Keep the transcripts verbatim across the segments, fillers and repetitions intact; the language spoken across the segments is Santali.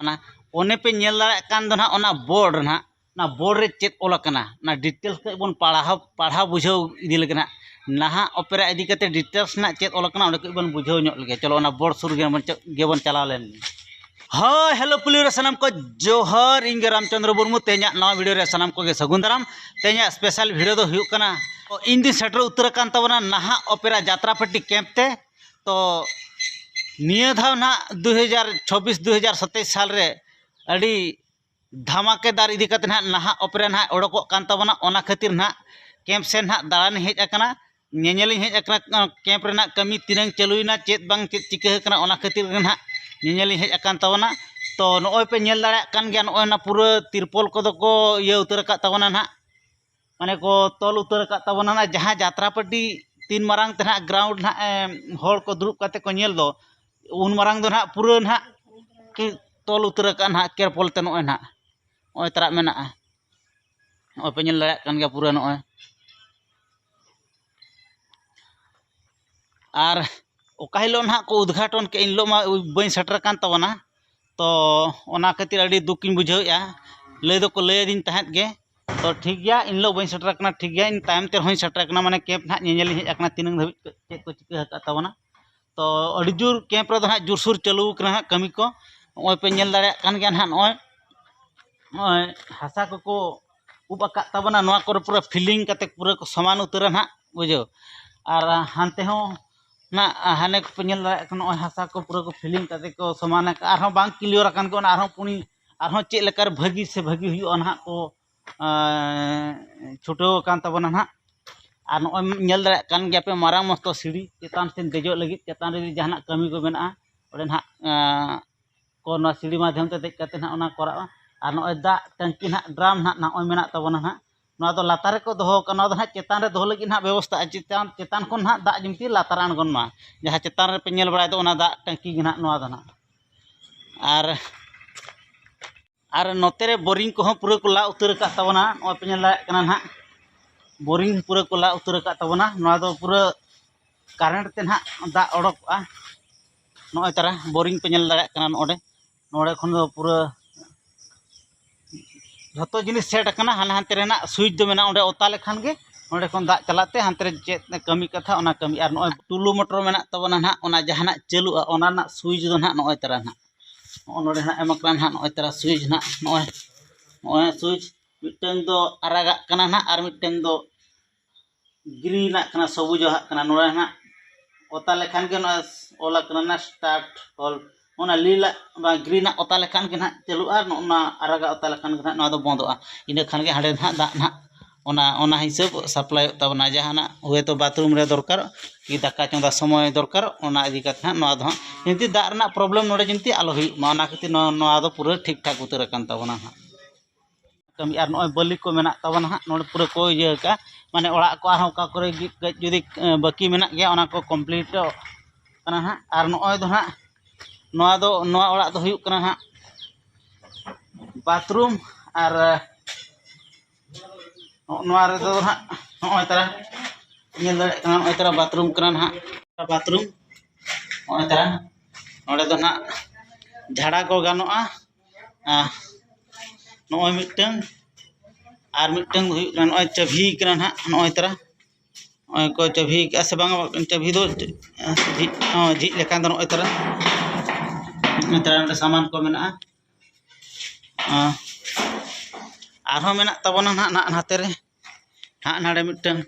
ᱠᱟᱱᱟ᱾ ᱚᱱᱮ ᱯᱮ ᱧᱮᱞ ᱫᱟᱲᱮᱭᱟᱜ ᱠᱟᱱ ᱫᱚ ᱱᱟᱦᱟᱜ ᱚᱱᱟ ᱵᱳᱨᱰ ᱱᱟᱦᱟᱜ, ᱚᱱᱟ ᱵᱳᱨᱰ ᱨᱮ ᱪᱮᱫ ᱚᱞ ᱟᱠᱟᱱᱟ, ᱚᱱᱟ ᱰᱤᱴᱮᱞᱥ ᱠᱟᱹᱡ ᱵᱚᱱ ᱯᱟᱲᱦᱟᱣ, ᱯᱟᱲᱦᱟᱣ ᱵᱩᱡᱷᱟᱹᱣ ᱤᱫᱤ ᱞᱮᱜᱮ ᱱᱟᱦᱟᱜ᱾ ᱱᱟᱦᱟᱜ ᱚᱯᱮᱨᱟ ᱤᱫᱤ ᱠᱟᱛᱮ ᱰᱤᱴᱮᱞᱥ ᱱᱟᱦᱟᱜ ᱪᱮᱫ ᱚᱞ ᱟᱠᱟᱱᱟ, ᱚᱸᱰᱮ ᱠᱟᱹᱡ ᱵᱚᱱ ᱵᱩᱡᱷᱟᱹᱣ ᱧᱚᱜ ᱞᱮᱜᱮ᱾ ᱪᱚᱞᱚ, ᱚᱱᱟ ᱵᱳᱨᱰ ᱥᱩᱨ ᱜᱮᱵᱚᱱ ᱪᱚ-, ᱜᱮᱵᱚᱱ ᱪᱟᱞᱟᱣ ᱞᱮᱱ ᱜᱮ᱾ ᱦᱳᱭ, ᱦᱮᱞᱳ ᱯᱩᱞᱤ ᱨᱮ ᱥᱟᱱᱟᱢ ᱠᱚ ᱡᱚᱦᱟᱨ, ᱤᱧ ᱜᱮ ᱨᱟᱢᱪᱚᱸᱫᱽᱨᱚ ᱢᱩᱨᱢᱩ᱾ ᱛᱮᱦᱮᱧᱟᱜ ᱱᱟᱣᱟ ᱵᱷᱤᱰᱤᱭᱳ ᱨᱮ ᱥᱟᱱᱟᱢ ᱠᱚᱜᱮ ᱥᱟᱹᱜᱩᱱ ᱫᱟᱨᱟᱢ᱾ ᱛᱮᱦᱮᱧᱟᱜ ᱥᱯᱮᱥᱟᱞ ᱵᱷᱤᱰᱤᱭᱳ ᱫᱚ ᱦᱩᱭᱩᱜ ᱠᱟᱱᱟ, ᱤᱧ ᱫᱩᱧ ᱥᱮᱴᱮᱨ ᱩᱛᱟᱹᱨ ᱟᱠᱟᱱ ᱛᱟᱵᱚᱱᱟ ᱱᱟᱦᱟᱜ ᱚᱯᱮᱨᱟ ᱡᱟᱛᱨᱟᱯᱟᱴᱤ ᱠᱮᱢᱯ ᱛᱮ᱾ ᱛᱚ ᱱᱤᱭᱟᱹ ᱫᱷᱟᱣ ᱱᱟᱦᱟᱜ ᱫᱩ ᱦᱟᱡᱟᱨ ᱪᱷᱚᱵᱵᱤᱥ ᱫᱩ ᱦᱟᱡᱟᱨ ᱥᱟᱛᱟᱭᱤᱥ ᱥᱟᱞ ᱨᱮ ᱟᱹᱰᱤ ᱫᱷᱟᱢᱟᱠᱮᱫᱟᱨ ᱤᱫᱤ ᱠᱟᱛᱮ ᱱᱟᱦᱟᱜ ᱱᱟᱦᱟᱜ ᱚᱯᱮᱨᱟ ᱱᱟᱦᱟᱜ ᱚᱰᱚᱠᱚᱜ ᱠᱟᱱ ᱛᱟᱵᱚᱱᱟ᱾ ᱚᱱᱟ ᱠᱷᱟᱹᱛᱤᱨ ᱱᱟᱦᱟᱜ ᱠᱮᱢᱯ ᱥᱮᱱ ᱱᱟᱦᱟᱜ ᱫᱟᱬᱟᱱᱤᱧ ᱦᱮᱡ ᱟᱠᱟᱱᱟ, ᱧᱮᱧᱮᱞᱤᱧ ᱦᱮᱡ ᱟᱠᱟᱱᱟ᱾ ᱠᱮᱢᱯ ᱨᱮᱱᱟᱜ ᱠᱟᱹᱢᱤ ᱛᱤᱱᱟᱹᱝ ᱪᱟᱹᱞᱩᱭᱮᱱᱟ, ᱪᱮᱫ ᱵᱟᱝ ᱪᱮᱫ ᱪᱤᱠᱟᱹ ᱟᱠᱟᱱᱟ, ᱚᱱᱟ ᱠᱷᱟᱹᱛᱤᱨ ᱜᱮ ᱱᱟᱦᱟᱜ ᱧᱮᱧᱮᱞᱤᱧ ᱦᱮᱡ ᱟᱠᱟᱱ ᱛᱟᱵᱚᱱᱟ᱾ ᱛᱚ ᱱᱚᱜᱼᱚᱭ ᱯᱮ ᱧᱮᱞ ᱫᱟᱲᱮᱭᱟᱜ ᱠᱟᱱ ᱜᱮᱭᱟ, ᱱᱚᱜᱼᱚᱭ ᱚᱱᱟ ᱯᱩᱨᱟᱹ ᱛᱤᱨᱯᱚᱞ ᱠᱚᱫᱚ ᱠᱚ ᱤᱭᱟᱹ ᱩᱛᱟᱹᱨ ᱟᱠᱟᱫ ᱛᱟᱵᱚᱱᱟ ᱱᱟᱦᱟᱜ, ᱢᱟᱱᱮ ᱠᱚ ᱛᱚᱞ ᱩᱛᱟᱹᱨ ᱟᱠᱟᱫ ᱛᱟᱵᱚᱱᱟ ᱱᱟᱦᱟᱜ᱾ ᱡᱟᱦᱟᱸ ᱡᱟᱛᱨᱟ ᱯᱟᱹᱴᱤ ᱛᱤᱱ ᱢᱟᱨᱟᱝ ᱛᱮ ᱱᱟᱦᱟᱜ ᱜᱨᱟᱣᱩᱱᱰ ᱱᱟᱦᱟᱜ, ᱮᱢ, ᱦᱚᱲ ᱠᱚ ᱫᱩᱲᱩᱵ ᱠᱟᱛᱮ ᱠᱚ ᱧᱮᱞ ᱫᱚ, ᱩᱱ ᱢᱟᱨᱟᱝ ᱫᱚ ᱱᱟᱦᱟᱜ ᱯᱩᱨᱟᱹ ᱱᱟᱦᱟᱜ ᱠᱤ ᱛᱚᱞ ᱩᱛᱟᱹᱨ ᱟᱠᱟᱫ ᱱᱟᱦᱟᱜ ᱛᱤᱨᱯᱚᱞ ᱛᱮ᱾ ᱱᱚᱜᱼᱚᱭ ᱱᱟᱦᱟᱜ, ᱱᱚᱜᱼᱚᱭ ᱛᱟᱨᱟᱜ ᱢᱮᱱᱟᱜᱼᱟ, ᱱᱚᱜᱼᱚᱭ ᱯᱮ ᱧᱮᱞ ᱫᱟᱲᱮᱭᱟᱜ ᱠᱟᱱ ᱜᱮᱭᱟ ᱯᱩᱨᱟᱹ ᱱᱚᱜᱼᱚᱭ᱾ ᱟᱨ ᱚᱠᱟ ᱦᱤᱞᱳᱜ ᱱᱟᱦᱟᱜ ᱠᱚ ᱩᱫᱽᱜᱷᱟᱴᱚᱱ ᱠᱮᱫ, ᱮᱱ ᱦᱤᱞᱳᱜ ᱢᱟ ᱵᱟᱹᱧ ᱥᱮᱴᱮᱨ ᱟᱠᱟᱱ ᱛᱟᱵᱚᱱᱟ᱾ ᱛᱚ ᱚᱱᱟ ᱠᱷᱟᱹᱛᱤᱨ ᱟᱹᱰᱤ ᱫᱩᱠᱤᱧ ᱵᱩᱡᱷᱟᱹᱣᱮᱫᱼᱟ᱾ ᱞᱟᱹᱭ ᱫᱚᱠᱚ ᱞᱟᱹᱭ ᱟᱹᱫᱤᱧ ᱛᱟᱦᱮᱸᱫ ᱜᱮ᱾ ᱛᱚ ᱴᱷᱤᱠ ᱜᱮᱭᱟ, ᱮᱱ ᱦᱤᱞᱳᱜ ᱵᱟᱹᱧ ᱥᱮᱴᱮᱨ ᱟᱠᱟᱱᱟ, ᱴᱷᱤᱠ ᱜᱮᱭᱟ, ᱤᱧ ᱛᱟᱭᱚᱢ ᱛᱮ ᱨᱮᱦᱚᱸᱧ ᱥᱮᱴᱮᱨ ᱟᱠᱟᱱᱟ, ᱢᱟᱱᱮ ᱠᱮᱢᱯ ᱱᱟᱦᱟᱜ ᱧᱮᱧᱮᱞᱤᱧ ᱦᱮᱡ ᱟᱠᱟᱱᱟ, ᱛᱤᱱᱟᱹᱝ ᱫᱷᱟᱹᱵᱤᱡ ᱪᱮᱫ ᱠᱚ ᱪᱤᱠᱟᱹ ᱟᱠᱟᱫ ᱛᱟᱵᱚᱱᱟ᱾ ᱛᱚ ᱟᱹᱰᱤ ᱡᱳᱨ ᱠᱮᱢᱯ ᱨᱮᱫᱚ ᱱᱟᱦᱟᱜ ᱡᱳᱨᱥᱳᱨ ᱪᱟᱹᱞᱩ ᱟᱠᱟᱱᱟ ᱦᱟᱸᱜ ᱠᱟᱹᱢᱤ ᱠᱚ᱾ ᱱᱚᱜᱼᱚᱭ ᱯᱮ ᱧᱮᱞ ᱫᱟᱲᱮᱭᱟᱜ ᱠᱟᱱ ᱜᱮᱭᱟ ᱱᱟᱦᱟᱜ, ᱱᱚᱜᱼᱚᱭ, ᱱᱚᱜᱼᱚᱭ ᱦᱟᱥᱟ ᱠᱚᱠᱚ ᱩᱵ ᱟᱠᱟᱫ ᱛᱟᱵᱚᱱᱟ, ᱱᱚᱣᱟ ᱠᱚᱨᱮ ᱯᱩᱨᱟᱹ ᱯᱷᱤᱞᱤᱝ ᱠᱟᱛᱮ ᱯᱩᱨᱟᱹ ᱠᱚ ᱥᱚᱢᱟᱱ ᱩᱛᱟᱹᱨᱟ ᱱᱟᱦᱟᱜ, ᱵᱩᱡᱷᱟᱹᱣ᱾ ᱟᱨ ᱦᱟᱱᱛᱮ ᱦᱚᱸ ᱱᱟᱦᱟᱜ ᱦᱟᱱᱮ ᱠᱚᱯᱮ ᱧᱮᱞ ᱫᱟᱲᱮᱭᱟᱜ ᱠᱟᱱᱟ, ᱱᱚᱜᱼᱚᱭ ᱦᱟᱥᱟ ᱠᱚ ᱯᱩᱨᱟᱹ ᱠᱚ ᱯᱷᱤᱞᱤᱝ ᱠᱟᱛᱮ ᱠᱚ ᱥᱚᱢᱟᱱ ᱟᱠᱟᱫᱼᱟ᱾ ᱟᱨᱦᱚᱸ ᱵᱟᱝ ᱠᱞᱤᱭᱟᱨ ᱟᱠᱟᱱ ᱜᱮ, ᱚᱱᱟ ᱟᱨᱦᱚᱸ ᱯᱩᱱᱤ, ᱟᱨᱦᱚᱸ ᱪᱮᱫ ᱞᱮᱠᱟᱨᱮ ᱵᱷᱟᱹᱜᱤ ᱥᱮ ᱵᱷᱟᱹᱜᱤ ᱦᱩᱭᱩᱜᱼᱟ ᱱᱟᱦᱟᱜ ᱠᱚ, ᱮᱸ, ᱪᱷᱩᱴᱟᱹᱣ ᱟᱠᱟᱱ ᱛᱟᱵᱚᱱᱟ ᱱᱟᱦᱟᱜ᱾ ᱟᱨ ᱱᱚᱜᱼᱚᱭ ᱧᱮᱞ ᱫᱟᱲᱮᱭᱟᱜ ᱠᱟᱱ ᱜᱮᱭᱟ ᱯᱮ, ᱢᱟᱨᱟᱝ ᱢᱚᱥᱛᱚ ᱥᱤᱲᱤ, ᱪᱮᱛᱟᱱ ᱥᱮᱱ ᱫᱮᱡᱚᱜ ᱞᱟᱹᱜᱤᱫ, ᱪᱮᱛᱟᱱ ᱨᱮ ᱡᱩᱫᱤ ᱡᱟᱦᱟᱱᱟᱜ ᱠᱟᱹᱢᱤ ᱠᱚ ᱢᱮᱱᱟᱜᱼᱟ, ᱚᱸᱰᱮ ᱱᱟᱦᱟᱜ, ᱮᱸ, ᱠᱚ ᱱᱚᱣᱟ ᱥᱤᱲᱤ ᱢᱟᱫᱽᱫᱷᱚᱢ ᱛᱮ ᱫᱮᱡ ᱠᱟᱛᱮ ᱱᱟᱦᱟᱜ ᱚᱱᱟ ᱠᱚᱨᱟᱜᱼᱟ᱾ ᱟᱨ ᱱᱚᱜᱼᱚᱭ ᱫᱟᱜ ᱴᱟᱝᱠᱤ ᱱᱟᱦᱟᱜ, ᱰᱨᱟᱢ ᱱᱟᱦᱟᱜ ᱱᱚᱜᱼᱚᱭ ᱢᱮᱱᱟᱜ ᱛᱟᱵᱚᱱᱟ ᱱᱟᱦᱟᱜ, ᱱᱚᱣᱟ ᱫᱚ ᱞᱟᱛᱟᱨ ᱨᱮᱠᱚ ᱫᱚᱦᱚ ᱠᱟᱜᱼᱟ, ᱱᱚᱣᱟ ᱫᱚ ᱱᱟᱦᱟᱜ ᱪᱮᱛᱟᱱ ᱨᱮ ᱫᱚᱦᱚ ᱞᱟᱹᱜᱤᱫ ᱱᱟᱦᱟᱜ ᱵᱮᱵᱚᱥᱛᱷᱟᱜᱼᱟ, ᱪᱮᱛᱟᱱ, ᱪᱮᱛᱟᱱ ᱠᱷᱚᱱ ᱱᱟᱦᱟᱜ ᱫᱟᱜ ᱡᱮᱢᱛᱤ ᱞᱟᱛᱟᱨ ᱟᱬᱜᱚᱱ ᱢᱟ᱾ ᱡᱟᱦᱟᱸ ᱪᱮᱛᱟᱱ ᱨᱮᱯᱮ ᱧᱮᱞ ᱵᱟᱲᱟᱭ ᱫᱚ, ᱚᱱᱟ ᱫᱟᱜ ᱴᱟᱝᱠᱤ ᱜᱮ ᱱᱟᱦᱟᱜ ᱱᱚᱣᱟ ᱫᱚ ᱱᱟᱦᱟᱜ᱾ ᱟᱨ, ᱟᱨ ᱱᱚᱛᱮ ᱨᱮ ᱵᱳᱨᱤᱝ ᱠᱚᱦᱚᱸ ᱯᱩᱨᱟᱹ ᱠᱚ ᱞᱟ ᱩᱛᱟᱹᱨ ᱟᱠᱟᱫ ᱛᱟᱵᱚᱱᱟ᱾ ᱱᱚᱜᱼᱚᱭ ᱯᱮ ᱧᱮᱞ ᱫᱟᱲᱮᱭᱟᱜ ᱠᱟᱱᱟ ᱱᱟᱦᱟᱜ, ᱵᱳᱨᱤᱝ ᱯᱩᱨᱟᱹ ᱠᱚ ᱞᱟ ᱩᱛᱟᱹᱨ ᱟᱠᱟᱫ ᱛᱟᱵᱚᱱᱟ᱾ ᱱᱚᱣᱟ ᱫᱚ ᱯᱩᱨᱟᱹ ᱠᱟᱨᱮᱱᱴ ᱛᱮ ᱱᱟᱦᱟᱜ ᱫᱟᱜ ᱚᱰᱚᱠᱚᱜᱼᱟ᱾ ᱱᱚᱜᱼᱚᱭ ᱛᱟᱨᱟ ᱵᱳᱨᱤᱝ ᱯᱮ ᱧᱮᱞ ᱫᱟᱲᱮᱭᱟᱜ ᱠᱟᱱᱟ ᱱᱚᱰᱮ᱾ ᱱᱚᱰᱮ ᱠᱷᱚᱱ ᱫᱚ ᱯᱩᱨᱟᱹ ᱡᱷᱚᱛᱚ ᱡᱤᱱᱤᱥ ᱥᱮᱴ ᱟᱠᱟᱱᱟ᱾ ᱦᱟᱱᱮ ᱦᱟᱱᱛᱮ ᱨᱮᱱᱟᱜ ᱥᱩᱭᱤᱪ ᱫᱚ ᱢᱮᱱᱟᱜᱼᱟ, ᱚᱸᱰᱮ ᱚᱛᱟ ᱞᱮᱠᱷᱟᱱ ᱜᱮ ᱱᱚᱰᱮ ᱠᱷᱚᱱ ᱫᱟᱜ ᱪᱟᱞᱟᱜ ᱛᱮ ᱦᱟᱱᱛᱮ ᱨᱮ ᱪᱮᱫ ᱠᱟᱹᱢᱤ ᱠᱟᱛᱷᱟ ᱚᱱᱟ ᱠᱟᱹᱢᱤ᱾ ᱟᱨ ᱱᱚᱜᱼᱚᱭ ᱴᱩᱞᱩ ᱢᱚᱴᱚᱨ ᱢᱮᱱᱟᱜ ᱛᱟᱵᱚᱱᱟ ᱱᱟᱦᱟᱜ, ᱚᱱᱟ ᱡᱟᱦᱟᱱᱟᱜ ᱪᱟᱹᱞᱩᱜᱼᱟ ᱚᱱᱟ ᱨᱮᱱᱟᱜ ᱥᱩᱭᱤᱪ ᱫᱚ ᱱᱟᱦᱟᱜ ᱱᱚᱜᱼᱚᱭ ᱛᱟᱨᱟ ᱱᱟᱦᱟᱜ, ᱱᱚᱜᱼᱚ ᱱᱚᱰᱮ ᱱᱟᱦᱟᱜ ᱮᱢ ᱟᱠᱟᱱᱟ ᱱᱟᱦᱟᱜ ᱱᱚᱜᱼᱚᱭ ᱛᱟᱨᱟ ᱥᱩᱭᱤᱪ ᱱᱟᱦᱟᱜ, ᱱᱚᱜᱼᱚᱭ ᱱᱚᱜᱼᱚᱭ ᱥᱩᱭᱤᱪ ᱢᱤᱫᱴᱟᱝ ᱫᱚ ᱟᱨᱟᱜᱟᱜ ᱠᱟᱱᱟ ᱱᱟᱦᱟᱜ ᱟᱨ ᱢᱤᱫᱴᱟᱝ ᱫᱚ ᱜᱨᱤᱱᱟᱜ ᱠᱟᱱᱟ, ᱥᱚᱵᱩᱡᱟᱜ ᱠᱟᱱᱟ᱾ ᱱᱚᱰᱮ ᱱᱟᱦᱟᱜ ᱚᱛᱟ ᱞᱮᱠᱷᱟᱱ ᱜᱮ ᱱᱚᱜᱼᱚᱭ ᱚᱞ ᱟᱠᱟᱱᱟ ᱱᱟᱦᱟᱜ ᱥᱴᱟᱨᱴ ᱦᱚᱞ, ᱚᱱᱟ ᱞᱤᱞᱟᱜ ᱵᱟᱝ ᱜᱨᱤᱱᱟᱜ ᱚᱛᱟ ᱞᱮᱠᱷᱟᱱ ᱜᱮ ᱱᱟᱦᱟᱜ ᱪᱟᱹᱞᱩᱜᱼᱟ ᱟᱨ ᱱᱚᱜᱼᱚ ᱱᱚᱣᱟ ᱟᱨᱟᱜᱟᱜ ᱚᱛᱟ ᱞᱮᱠᱷᱟᱱ ᱜᱮ ᱱᱟᱦᱟᱜ ᱱᱚᱣᱟ ᱫᱚ ᱵᱚᱱᱫᱚᱜᱼᱟ᱾ ᱤᱱᱟᱹ ᱠᱷᱟᱱ ᱜᱮ ᱦᱟᱸᱰᱮ ᱱᱟᱦᱟᱜ ᱫᱟᱜ ᱱᱟᱦᱟᱜ ᱚᱱᱟ ᱚᱱᱟ ᱦᱤᱥᱟᱹᱵ ᱥᱟᱯᱞᱟᱭᱚᱜ ᱛᱟᱵᱚᱱᱟ᱾ ᱡᱟᱦᱟᱱᱟᱜ ᱦᱳᱭᱛᱳ ᱵᱟᱛᱷᱨᱩᱢ ᱨᱮ ᱫᱚᱨᱠᱟᱨ ᱠᱤ ᱫᱟᱠᱟ ᱪᱚᱸᱫᱟ ᱥᱚᱢᱚᱭ ᱫᱚᱨᱠᱟᱨ, ᱚᱱᱟ ᱤᱫᱤ ᱠᱟᱛᱮ ᱱᱟᱦᱟᱜ ᱱᱚᱣᱟ ᱫᱚ ᱦᱟᱸᱜ ᱡᱩᱫᱤ ᱫᱟᱜ ᱨᱮᱱᱟᱜ ᱯᱨᱚᱵᱞᱮᱢ ᱱᱚᱰᱮ ᱡᱩᱫᱤ ᱟᱞᱚ ᱦᱩᱭᱩᱜ ᱢᱟ, ᱚᱱᱟ ᱠᱷᱟᱹᱛᱤᱨ ᱱᱚᱣᱟ ᱱᱚᱣᱟ ᱫᱚ ᱯᱩᱨᱟᱹ ᱴᱷᱤᱠ ᱴᱷᱟᱠ ᱩᱛᱟᱹᱨ ᱟᱠᱟᱱ ᱛᱟᱵᱚᱱᱟ ᱦᱟᱸᱜ᱾ ᱠᱟᱹᱢᱤ ᱟᱨ ᱱᱚᱜᱼᱚᱭ ᱵᱟᱹᱞᱤ ᱠᱚ ᱢᱮᱱᱟᱜ ᱛᱟᱵᱚᱱᱟ ᱦᱟᱸᱜ, ᱱᱚᱰᱮ ᱯᱩᱨᱟᱹ ᱠᱚ ᱤᱭᱟᱹ ᱟᱠᱟᱫᱼᱟ, ᱢᱟᱱᱮ ᱚᱲᱟᱜ ᱠᱚ ᱟᱨᱦᱚᱸ ᱚᱠᱟ ᱠᱚᱨᱮ ᱜᱮ ᱠᱟᱹᱡ ᱡᱩᱫᱤ ᱵᱟᱹᱠᱤ ᱢᱮᱱᱟᱜ ᱜᱮᱭᱟ ᱚᱱᱟ ᱠᱚ ᱠᱚᱢᱯᱞᱤᱴᱚᱜ ᱠᱟᱱᱟ ᱦᱟᱸᱜ᱾ ᱟᱨ ᱱᱚᱜᱼᱚᱭ ᱫᱚ ᱦᱟᱸᱜ ᱱᱚᱣᱟ ᱫᱚ ᱱᱚᱣᱟ ᱚᱲᱟᱜ ᱫᱚ ᱦᱩᱭᱩᱜ ᱠᱟᱱᱟ ᱦᱟᱸᱜ ᱵᱟᱛᱷᱨᱩᱢ᱾ ᱟᱨ ᱱᱚᱜᱼᱚ ᱱᱚᱣᱟ ᱨᱮᱫᱚ ᱦᱟᱸᱜ ᱱᱚᱜᱼᱚᱭ ᱛᱟᱨᱟ ᱧᱮᱞ ᱫᱟᱲᱮᱭᱟᱜ ᱠᱟᱱᱟ, ᱱᱚᱜᱼᱚᱭ ᱛᱟᱨᱟ ᱵᱟᱛᱷᱨᱩᱢ ᱠᱟᱱᱟ ᱱᱟᱦᱟᱜ, ᱵᱟᱛᱷᱨᱩᱢ ᱱᱚᱜᱼᱚᱭ ᱛᱟᱨᱟ᱾ ᱱᱚᱰᱮ ᱫᱚ ᱱᱟᱦᱟᱜ ᱡᱷᱟᱲᱟ ᱠᱚ ᱜᱟᱱᱚᱜᱼᱟ᱾ ᱟᱨ ᱱᱚᱜᱼᱚᱭ ᱢᱤᱫᱴᱟᱝ, ᱟᱨ ᱢᱤᱫᱴᱟᱝ ᱫᱚ ᱦᱩᱭᱩᱜ ᱠᱟᱱᱟ ᱱᱚᱜᱼᱚᱭ ᱪᱟᱹᱵᱷᱤ ᱠᱟᱱᱟ ᱱᱟᱦᱟᱜ, ᱱᱚᱜᱼᱚᱭ ᱛᱟᱨᱟ ᱱᱚᱜᱼᱚᱭ ᱠᱚ ᱪᱟᱹᱵᱷᱤ ᱠᱟᱜᱼᱟ ᱥᱮ ᱵᱟᱝᱟ, ᱪᱟᱹᱵᱷᱤ ᱫᱚ ᱡᱷᱤᱡ, ᱦᱚᱸ, ᱡᱷᱤᱡ ᱞᱮᱠᱷᱟᱱ ᱫᱚ ᱱᱚᱜᱼᱚᱭ ᱛᱟᱨᱟ, ᱱᱚᱜᱼᱚᱭ ᱛᱟᱨᱟ ᱱᱚᱰᱮ ᱥᱟᱢᱟᱱ ᱠᱚ ᱢᱮᱱᱟᱜᱼᱟ᱾ ᱟᱨᱦᱚᱸ ᱢᱮᱱᱟᱜ ᱛᱟᱵᱚᱱᱟ ᱱᱟᱦᱟᱜ ᱱᱟᱦᱟᱜ ᱱᱟᱛᱮ ᱨᱮ, ᱱᱟᱦᱟᱜ ᱱᱟᱰᱮ ᱢᱤᱫᱴᱟᱝ,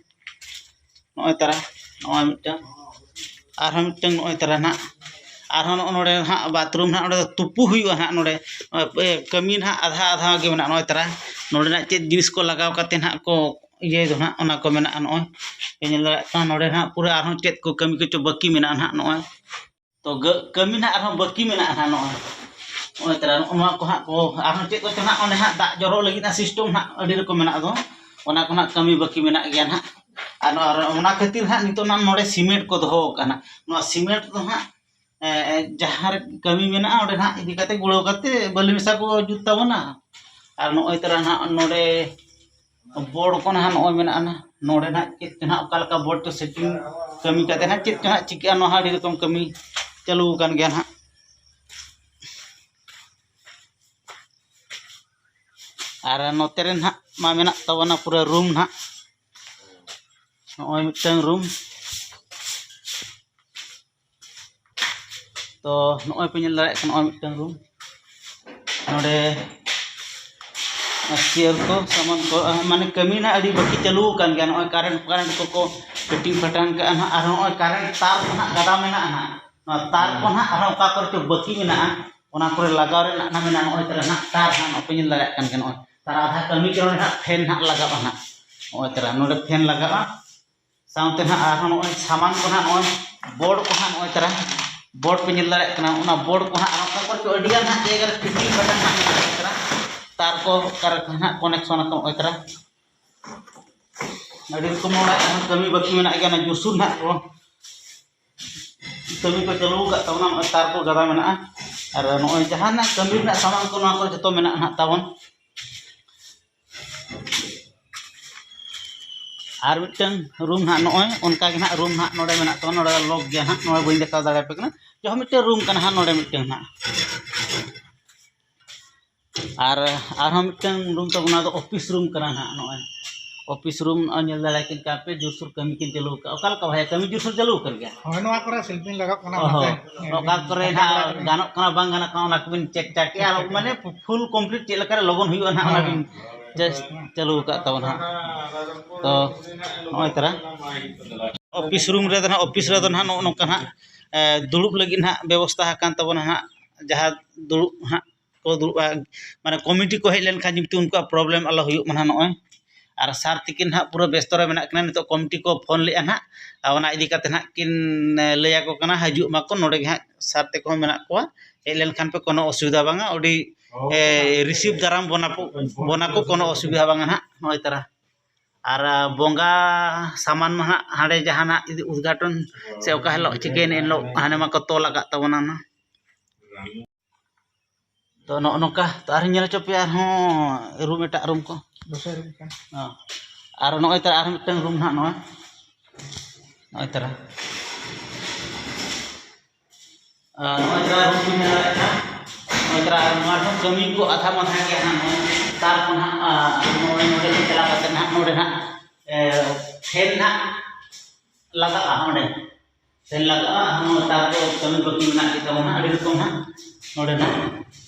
ᱱᱚᱜᱼᱚᱭ ᱛᱟᱨᱟ, ᱱᱚᱜᱼᱚᱭ ᱢᱤᱫᱴᱟᱝ, ᱟᱨᱦᱚᱸ ᱢᱤᱫᱴᱟᱝ ᱱᱚᱜᱼᱚᱭ ᱛᱟᱨᱟ ᱱᱟᱦᱟᱜ, ᱟᱨᱦᱚᱸ ᱱᱚᱜᱼᱚ ᱱᱚᱰᱮ ᱱᱟᱦᱟᱜ ᱵᱟᱛᱷᱨᱩᱢ ᱱᱟᱦᱟᱜ ᱱᱚᱰᱮ ᱫᱚ ᱛᱩᱯᱩ ᱦᱩᱭᱩᱜᱼᱟ ᱱᱟᱦᱟᱜ ᱱᱚᱰᱮ, ᱱᱚᱜᱼᱚᱭ ᱠᱟᱹᱢᱤ ᱱᱟᱦᱟᱜ ᱟᱫᱷᱟ ᱟᱫᱷᱟ ᱜᱮ ᱢᱮᱱᱟᱜᱼᱟ᱾ ᱱᱚᱜᱼᱚᱭ ᱛᱟᱨᱟ ᱱᱚᱰᱮᱱᱟᱜ ᱪᱮᱫ ᱡᱤᱱᱤᱥ ᱠᱚ ᱞᱟᱜᱟᱣ ᱠᱟᱛᱮ ᱱᱟᱦᱟᱜ ᱠᱚ ᱤᱭᱟᱹᱭ ᱫᱚ ᱱᱟᱦᱟᱜ, ᱚᱱᱟ ᱠᱚ ᱢᱮᱱᱟᱜᱼᱟ᱾ ᱱᱚᱜᱼᱚᱭ ᱯᱮ ᱧᱮᱞ ᱫᱟᱲᱮᱭᱟᱜ ᱠᱟᱱᱟ ᱱᱚᱰᱮ ᱱᱟᱦᱟᱜ ᱯᱩᱨᱟᱹ ᱟᱨᱦᱚᱸ ᱪᱮᱫ ᱠᱚ ᱠᱟᱹᱢᱤ ᱠᱚᱪᱚ ᱵᱟᱹᱠᱤ ᱢᱮᱱᱟᱜᱼᱟ ᱱᱟᱦᱟᱜ ᱱᱚᱜᱼᱚᱭ᱾ ᱛᱚ ᱜᱟᱹ-, ᱠᱟᱹᱢᱤ ᱱᱟᱦᱟᱜ ᱟᱨᱦᱚᱸ ᱵᱟᱹᱠᱤ ᱢᱮᱱᱟᱜᱼᱟ ᱱᱟᱦᱟᱜ ᱱᱚᱜᱼᱚᱭ᱾ ᱱᱚᱜᱼᱚᱭ ᱛᱟᱨᱟ ᱱᱚᱜᱼᱚ ᱱᱚᱣᱟ ᱠᱚ ᱦᱟᱸᱜ ᱠᱚ ᱟᱨᱦᱚᱸ ᱪᱮᱫ ᱠᱚᱪᱚ ᱱᱟᱦᱟᱜ ᱚᱸᱰᱮ ᱦᱟᱸᱜ ᱫᱟᱜ ᱡᱚᱨᱚ ᱞᱟᱹᱜᱤᱫ ᱦᱟᱸᱜ ᱥᱤᱥᱴᱮᱢ ᱱᱟᱦᱟᱜ ᱟᱹᱰᱤ ᱨᱚᱠᱚᱢ ᱢᱮᱱᱟᱜ ᱫᱚ, ᱚᱱᱟ ᱠᱚ ᱱᱟᱦᱟᱜ ᱠᱟᱹᱢᱤ ᱵᱟᱹᱠᱤ ᱢᱮᱱᱟᱜ ᱜᱮᱭᱟ ᱱᱟᱦᱟᱜ᱾ ᱟᱨ ᱱᱚᱣᱟ, ᱚᱱᱟ ᱠᱷᱟᱹᱛᱤᱨ ᱦᱟᱸᱜ ᱱᱤᱛᱚᱜ ᱱᱟᱦᱟᱜ ᱱᱚᱰᱮ ᱥᱤᱢᱮᱱᱴ ᱠᱚ ᱫᱚᱦᱚ ᱟᱠᱟᱫᱼᱟ ᱱᱟᱦᱟᱜ᱾ ᱱᱚᱣᱟ ᱥᱤᱢᱮᱱᱴ ᱫᱚ ᱦᱟᱸᱜ, ᱮ, ᱮ, ᱡᱟᱦᱟᱸ ᱨᱮ ᱠᱟᱹᱢᱤ ᱢᱮᱱᱟᱜᱼᱟ ᱚᱸᱰᱮ ᱱᱟᱦᱟᱜ ᱤᱫᱤ ᱠᱟᱛᱮ ᱜᱩᱲᱟᱹᱣ ᱠᱟᱛᱮ ᱵᱟᱹᱞᱤ ᱢᱮᱥᱟ ᱠᱚ ᱡᱩᱛ ᱛᱟᱵᱚᱱᱟ᱾ ᱟᱨ ᱱᱚᱜᱼᱚᱭ ᱛᱟᱨᱟ ᱱᱟᱦᱟᱜ ᱱᱚᱰᱮ ᱵᱳᱨᱰ ᱠᱚ ᱱᱟᱦᱟᱜ ᱱᱚᱜᱼᱚᱭ ᱢᱮᱱᱟᱜᱼᱟ ᱱᱟᱦᱟᱜ᱾ ᱱᱚᱰᱮ ᱱᱟᱦᱟᱜ ᱪᱮᱫ ᱪᱚ ᱱᱟᱦᱟᱜ ᱚᱠᱟ ᱞᱮᱠᱟ ᱵᱳᱨᱰ ᱪᱚ ᱥᱮᱴᱤᱝ ᱠᱟᱹᱢᱤ ᱠᱟᱛᱮ ᱱᱟᱦᱟᱜ ᱪᱮᱫ ᱪᱚ ᱱᱟᱦᱟᱜ ᱪᱤᱠᱟᱹᱜᱼᱟ, ᱱᱚᱣᱟ ᱦᱚᱸ ᱟᱹᱰᱤ ᱨᱚᱠᱚᱢ ᱠᱟᱹᱢᱤ ᱪᱟᱹᱞᱩ ᱟᱠᱟᱱ ᱜᱮᱭᱟ ᱱᱟᱦᱟᱜ᱾ ᱟᱨ ᱱᱚᱛᱮ ᱨᱮ ᱱᱟᱦᱟᱜ ᱢᱟ ᱢᱮᱱᱟᱜ ᱛᱟᱵᱚᱱᱟ ᱯᱩᱨᱟᱹ ᱨᱩᱢ ᱱᱟᱦᱟᱜ᱾ ᱱᱚᱜᱼᱚᱭ ᱢᱤᱫᱴᱟᱝ ᱨᱩᱢ᱾ ᱛᱚ ᱱᱚᱜᱼᱚᱭ ᱯᱮ ᱧᱮᱞ ᱫᱟᱲᱮᱭᱟᱜ ᱠᱟᱱᱟ, ᱱᱚᱜᱼᱚᱭ ᱢᱤᱫᱴᱟᱝ ᱨᱩᱢ᱾ ᱱᱚᱰᱮ ᱪᱮᱭᱟᱨ ᱠᱚ, ᱥᱟᱢᱟᱱ ᱠᱚ, ᱟᱨ ᱢᱟᱱᱮ ᱠᱟᱹᱢᱤ ᱱᱟᱦᱟᱜ ᱟᱹᱰᱤ ᱵᱟᱹᱠᱤ ᱪᱟᱹᱞᱩ ᱟᱠᱟᱱ ᱜᱮᱭᱟ᱾ ᱱᱚᱜᱼᱚᱭ ᱠᱟᱨᱮᱱᱴ ᱯᱷᱟᱨᱮᱱᱴ ᱠᱚᱠᱚ ᱯᱷᱤᱴᱤᱝ ᱯᱷᱟᱴᱟᱝ ᱠᱟᱜᱼᱟ ᱱᱟᱦᱟᱜ᱾ ᱟᱨ ᱱᱚᱜᱼᱚᱭ ᱠᱟᱨᱮᱱᱴ ᱛᱟᱨ ᱠᱚ ᱱᱟᱦᱟᱜ ᱜᱟᱰᱟ ᱢᱮᱱᱟᱜᱼᱟ ᱱᱟᱦᱟᱜ᱾ ᱱᱚᱣᱟ ᱛᱟᱨ ᱠᱚ ᱱᱟᱦᱟᱜ ᱟᱨᱦᱚᱸ ᱚᱠᱟ ᱠᱚᱨᱮ ᱪᱚ ᱵᱟᱹᱠᱤ ᱢᱮᱱᱟᱜᱼᱟ, ᱚᱱᱟ ᱠᱚᱨᱮ ᱞᱟᱜᱟᱣ ᱨᱮᱱᱟᱜ ᱱᱟᱦᱟᱜ ᱢᱮᱱᱟᱜᱼᱟ᱾ ᱱᱚᱜᱼᱚᱭ ᱛᱟᱨᱟ ᱱᱟᱦᱟᱜ ᱛᱟᱨ ᱱᱟᱦᱟᱜ ᱱᱚᱜᱼᱚᱭ ᱯᱮ ᱧᱮᱞ ᱫᱟᱲᱮᱭᱟᱜ ᱠᱟᱱ ᱜᱮᱭᱟ᱾ ᱱᱚᱜᱼᱚᱭ ᱛᱟᱨᱟ ᱟᱫᱷᱟ ᱠᱟᱹᱢᱤ ᱠᱟᱱᱟ, ᱱᱚᱰᱮ ᱱᱟᱦᱟᱜ ᱯᱷᱮᱱ ᱱᱟᱦᱟᱜ ᱞᱟᱜᱟᱜᱼᱟ ᱱᱟᱦᱟᱜ᱾ ᱱᱚᱜᱼᱚᱭ ᱛᱟᱨᱟ ᱱᱚᱰᱮ ᱯᱷᱮᱱ ᱞᱟᱜᱟᱜᱼᱟ᱾ ᱥᱟᱶᱛᱮ ᱱᱟᱦᱟᱜ ᱟᱨᱦᱚᱸ ᱱᱚᱜᱼᱚᱭ ᱥᱟᱢᱟᱱ ᱠᱚ ᱱᱟᱦᱟᱜ, ᱱᱚᱜᱼᱚᱭ ᱵᱳᱨᱰ ᱠᱚ ᱱᱟᱦᱟᱜ, ᱱᱚᱜᱼᱚᱭ ᱛᱟᱨᱟ ᱵᱳᱨᱰ ᱯᱮ ᱧᱮᱞ ᱫᱟᱲᱮᱭᱟᱜ ᱠᱟᱱᱟ, ᱚᱱᱟ ᱵᱳᱨᱰ ᱠᱚ ᱱᱟᱦᱟᱜ ᱟᱨ ᱚᱱᱠᱟ ᱠᱚᱨᱮ ᱟᱹᱰᱤ ᱜᱟᱱ ᱱᱟᱦᱟᱜ ᱡᱟᱭᱜᱟ ᱨᱮ ᱯᱷᱤᱴᱤᱝ ᱵᱟᱴᱟᱱ ᱱᱟᱦᱟᱜ ᱢᱮᱱᱟᱜᱼᱟ᱾ ᱱᱚᱜᱼᱚᱭ ᱛᱟᱨᱟ ᱛᱟᱨ ᱠᱚ ᱚᱠᱟ ᱨᱮ ᱱᱟᱦᱟᱜ ᱠᱚᱱᱮᱠᱥᱚᱱ ᱟᱠᱚ, ᱱᱚᱜᱼᱚᱭ ᱛᱟᱨᱟ ᱟᱹᱰᱤ ᱨᱚᱠᱚᱢ ᱚᱲᱟᱜ ᱨᱮᱦᱚᱸ ᱠᱟᱹᱢᱤ ᱵᱟᱹᱠᱤ ᱢᱮᱱᱟᱜ ᱜᱮᱭᱟ᱾ ᱚᱱᱟ ᱡᱩᱥᱩᱨ ᱱᱟᱦᱟᱜ ᱠᱚ ᱠᱟᱹᱢᱤ ᱠᱚ ᱪᱟᱹᱞᱩ ᱟᱠᱟᱫ ᱛᱟᱵᱚᱱᱟ, ᱱᱚᱜᱼᱚᱭ ᱛᱟᱨ ᱠᱚ ᱜᱟᱫᱟ ᱢᱮᱱᱟᱜᱼᱟ᱾ ᱟᱨ ᱱᱚᱜᱼᱚᱭ ᱡᱟᱦᱟᱱᱟᱜ ᱠᱟᱹᱢᱤ ᱨᱮᱱᱟᱜ ᱥᱟᱢᱟᱱ ᱠᱚ, ᱱᱚᱣᱟ ᱠᱚ ᱡᱚᱛᱚ ᱢᱮᱱᱟᱜᱼᱟ ᱱᱟᱦᱟᱜ ᱛᱟᱵᱚᱱ᱾ ᱟᱨ ᱢᱤᱫᱴᱟᱝ ᱨᱩᱢ ᱱᱟᱦᱟᱜ ᱱᱚᱜᱼᱚᱭ ᱚᱱᱠᱟ ᱜᱮ ᱱᱟᱦᱟᱜ ᱨᱩᱢ ᱱᱟᱦᱟᱜ ᱱᱚᱰᱮ ᱢᱮᱱᱟᱜ ᱛᱟᱵᱚᱱᱟ᱾ ᱱᱚᱰᱮ ᱫᱚ ᱞᱚᱠ ᱜᱮᱭᱟ ᱱᱟᱦᱟᱜ, ᱱᱚᱰᱮ ᱵᱟᱹᱧ ᱫᱮᱠᱷᱟᱣ ᱫᱟᱲᱮᱭᱟᱯᱮ ᱠᱟᱱᱟ᱾ ᱡᱟᱦᱟᱸ ᱢᱤᱫᱴᱟᱝ ᱨᱩᱢ ᱠᱟᱱᱟ ᱱᱟᱦᱟᱜ, ᱱᱚᱰᱮ ᱢᱤᱫᱴᱟᱝ ᱱᱟᱦᱟᱜ᱾ ᱟᱨ ᱟᱨᱦᱚᱸ ᱢᱤᱫᱴᱟᱝ ᱨᱩᱢ ᱛᱟᱵᱚᱱᱟ, ᱚᱱᱟ ᱫᱚ ᱚᱯᱷᱤᱥ ᱨᱩᱢ ᱠᱟᱱᱟ ᱱᱟᱦᱟᱜ᱾ ᱱᱚᱜᱼᱚᱭ ᱚᱯᱷᱤᱥ ᱨᱩᱢ ᱱᱚᱜᱼᱚᱭ ᱧᱮᱞ ᱫᱟᱲᱮᱭᱟᱠᱤᱱ ᱠᱟᱱ ᱯᱮ, ᱡᱳᱨᱥᱳᱨ ᱠᱟᱹᱢᱤ ᱠᱤᱱ ᱪᱟᱹᱞᱩ ᱟᱠᱟᱫᱼᱟ᱾ ᱚᱠᱟ ᱞᱮᱠᱟ ᱵᱷᱟᱭᱟ, ᱠᱟᱹᱢᱤ ᱡᱳᱨᱥᱳᱨ ᱪᱟᱹᱞᱩ ᱟᱠᱟᱱ ᱜᱮᱭᱟ? ᱦᱳᱭ, ᱱᱚᱣᱟ ᱠᱚᱨᱮ ᱥᱤᱞᱯᱤᱧ ᱞᱟᱜᱟᱜ ᱠᱟᱱᱟ, ᱚ ᱦᱚᱸ᱾ ᱚᱱᱟᱛᱮ᱾ ᱚᱠᱟ ᱠᱚᱨᱮ ᱱᱟᱦᱟᱜ ᱜᱟᱱᱚᱜ ᱠᱟᱱᱟ, ᱵᱟᱝ ᱜᱟᱱᱚᱜ ᱠᱟᱱᱟ, ᱚᱱᱟ ᱠᱚᱵᱤᱱ ᱪᱮᱠ ᱪᱟᱠᱮᱜᱼᱟ᱾ ᱟᱨ ᱢᱟᱱᱮ ᱯᱷᱩᱞ ᱠᱚᱢᱯᱞᱤᱴ ᱪᱮᱫ ᱞᱮᱠᱟᱨᱮ ᱞᱚᱜᱚᱱ ᱦᱩᱭᱩᱜᱼᱟ ᱱᱟᱦᱟᱜ, ᱚᱱᱟ ᱵᱤᱱ ᱪᱮᱥ ᱪᱟᱹᱞᱩ ᱟᱠᱟᱫ ᱛᱟᱵᱚᱱᱟ ᱦᱟᱸᱜ᱾ ᱛᱚ ᱱᱚᱜᱼᱚᱭ ᱛᱟᱨᱟ ᱚᱯᱷᱤᱥ ᱨᱩᱢ ᱨᱮᱫᱚ ᱱᱟᱦᱟᱜ, ᱚᱯᱷᱤᱥ ᱨᱮᱫᱚ ᱱᱟᱦᱟᱜ ᱱᱚᱜᱼᱚ ᱱᱚᱝᱠᱟ ᱱᱟᱦᱟᱜ, ᱮ, ᱫᱩᱲᱩᱵ ᱞᱟᱹᱜᱤᱫ ᱱᱟᱦᱟᱜ ᱵᱮᱵᱚᱥᱛᱷᱟ ᱟᱠᱟᱱ ᱛᱟᱵᱚᱱᱟ ᱦᱟᱸᱜ, ᱡᱟᱦᱟᱸ ᱫᱩᱲᱩᱵ ᱦᱟᱸᱜ ᱠᱚ ᱫᱩᱲᱩᱵᱼᱟ, ᱢᱟᱱᱮ ᱠᱚᱢᱤᱴᱤ ᱠᱚ ᱦᱮᱡ ᱞᱮᱱᱠᱷᱟᱱ ᱡᱮᱢᱛᱤ ᱩᱱᱠᱩᱣᱟᱜ ᱯᱨᱚᱵᱞᱮᱢ ᱟᱞᱚ ᱦᱩᱭᱩᱜ ᱢᱟ ᱱᱟᱦᱟᱜ᱾ ᱱᱚᱜᱼᱚᱭ ᱟᱨ ᱥᱟᱨ ᱛᱤᱠᱤᱱ ᱱᱟᱦᱟᱜ ᱯᱩᱨᱟᱹ ᱵᱮᱥᱛᱚ ᱨᱮ ᱢᱮᱱᱟᱜ ᱠᱤᱱᱟ᱾ ᱱᱤᱛᱚᱜ ᱠᱚᱢᱤᱴᱤ ᱠᱚ ᱯᱷᱳᱱ ᱞᱮᱫᱼᱟ ᱱᱟᱦᱟᱜ, ᱟᱨ ᱚᱱᱟ ᱤᱫᱤ ᱠᱟᱛᱮ ᱱᱟᱦᱟᱜ ᱠᱤᱱ, ᱮ, ᱞᱟᱹᱭ ᱟᱠᱚ ᱠᱟᱱᱟ, ᱦᱤᱡᱩᱜ ᱢᱟᱠᱚ᱾ ᱱᱚᱰᱮ ᱜᱮ ᱦᱟᱸᱜ ᱥᱟᱨ ᱛᱮᱠᱚ ᱦᱚᱸ ᱢᱮᱱᱟᱜ ᱠᱚᱣᱟ, ᱦᱮᱡ ᱞᱮᱱᱠᱷᱟᱱ ᱯᱮ ᱠᱳᱱᱳ ᱚᱥᱩᱵᱤᱫᱷᱟ ᱵᱟᱝᱟ᱾ ᱟᱹᱰᱤ, ᱮ, ᱨᱤᱥᱤᱵᱷ ᱫᱟᱨᱟᱢ ᱵᱚᱱᱟ ᱠᱚ, ᱵᱚᱱᱟ ᱠᱚ, ᱠᱳᱱᱳ ᱚᱥᱩᱵᱤᱫᱷᱟ ᱵᱟᱝᱟ ᱱᱟᱦᱟᱜ᱾ ᱱᱚᱜᱼᱚᱭ ᱛᱟᱨᱟ ᱟᱨ, ᱟ, ᱵᱚᱸᱜᱟ ᱥᱟᱢᱟᱱ ᱢᱟ ᱦᱟᱸᱜ ᱦᱟᱸᱰᱮ ᱡᱟᱦᱟᱱᱟᱜ ᱡᱩᱫᱤ ᱩᱫᱽᱜᱷᱟᱴᱚᱱ ᱥᱮ ᱚᱠᱟ ᱦᱤᱞᱳᱜ ᱪᱤᱠᱟᱹᱭᱮᱱ, ᱮᱱ ᱦᱤᱞᱳᱜ ᱦᱟᱸᱰᱮ ᱢᱟᱠᱚ ᱛᱚᱞ ᱟᱠᱟᱫ ᱛᱟᱵᱚᱱᱟ ᱱᱟ᱾ ᱛᱚ ᱱᱚᱜᱼᱚ ᱱᱚᱝᱠᱟ᱾ ᱛᱚ ᱟᱨᱦᱚᱸ ᱧᱮᱞ ᱦᱚᱪᱚ ᱯᱮᱭᱟ ᱟᱨᱦᱚᱸ ᱨᱩᱢ, ᱮᱴᱟᱜ ᱨᱩᱢ ᱠᱚ᱾ ᱫᱚᱥᱟᱨ ᱨᱩᱢ ᱠᱟᱱᱟ᱾ ᱦᱚᱸ᱾ ᱟᱨ ᱱᱚᱜᱼᱚᱭ ᱛᱟᱨᱟ ᱟᱨ ᱢᱤᱫᱴᱟᱝ ᱨᱩᱢ ᱱᱟᱦᱟᱜ ᱱᱚᱜᱼᱚᱭ᱾ ᱱᱚᱜᱼᱚᱭ ᱛᱟᱨᱟ᱾ ᱟᱨ ᱱᱚᱜᱼᱚᱭ ᱛᱟᱨᱟ ᱨᱩᱢ ᱵᱤᱱ ᱧᱮᱞ ᱫᱟᱲᱮᱭᱟᱜ ᱠᱟᱱᱟ᱾ ᱱᱚᱜᱼᱚᱭ ᱛᱟᱨᱟ ᱱᱚᱣᱟ ᱨᱮᱦᱚᱸ ᱠᱟᱹᱢᱤ ᱠᱚ ᱟᱫᱷᱟ ᱢᱟᱫᱷᱟ ᱜᱮᱭᱟ ᱱᱟᱦᱟᱜ ᱱᱚᱜᱼᱚᱭ᱾ ᱛᱟᱨᱯᱚᱨ ᱱᱟᱦᱟᱜ ᱱᱚᱜᱼᱚᱭ ᱱᱚᱰᱮ ᱠᱷᱚᱱ ᱪᱟᱞᱟᱣ ᱠᱟᱛᱮ ᱱᱟᱦᱟᱜ ᱱᱚᱰᱮ ᱱᱟᱦᱟᱜ ᱯᱷᱮᱱ ᱱᱟᱦᱟᱜ ᱞᱟᱜᱟᱜᱼᱟ᱾ ᱚᱸᱰᱮ ᱯᱷᱮᱱ ᱞᱟᱜᱟᱜᱼᱟ᱾ ᱟᱨᱦᱚᱸ ᱛᱟᱨᱯᱚᱨ ᱠᱟᱹᱢᱤ ᱵᱟᱹᱠᱤ ᱢᱮᱱᱟᱜ ᱜᱮ ᱛᱟᱵᱚᱱᱟ ᱟᱹᱰᱤ ᱨᱚᱠᱚᱢ ᱦᱟᱸᱜ ᱱᱚᱰᱮ ᱱᱟᱦᱟᱜ᱾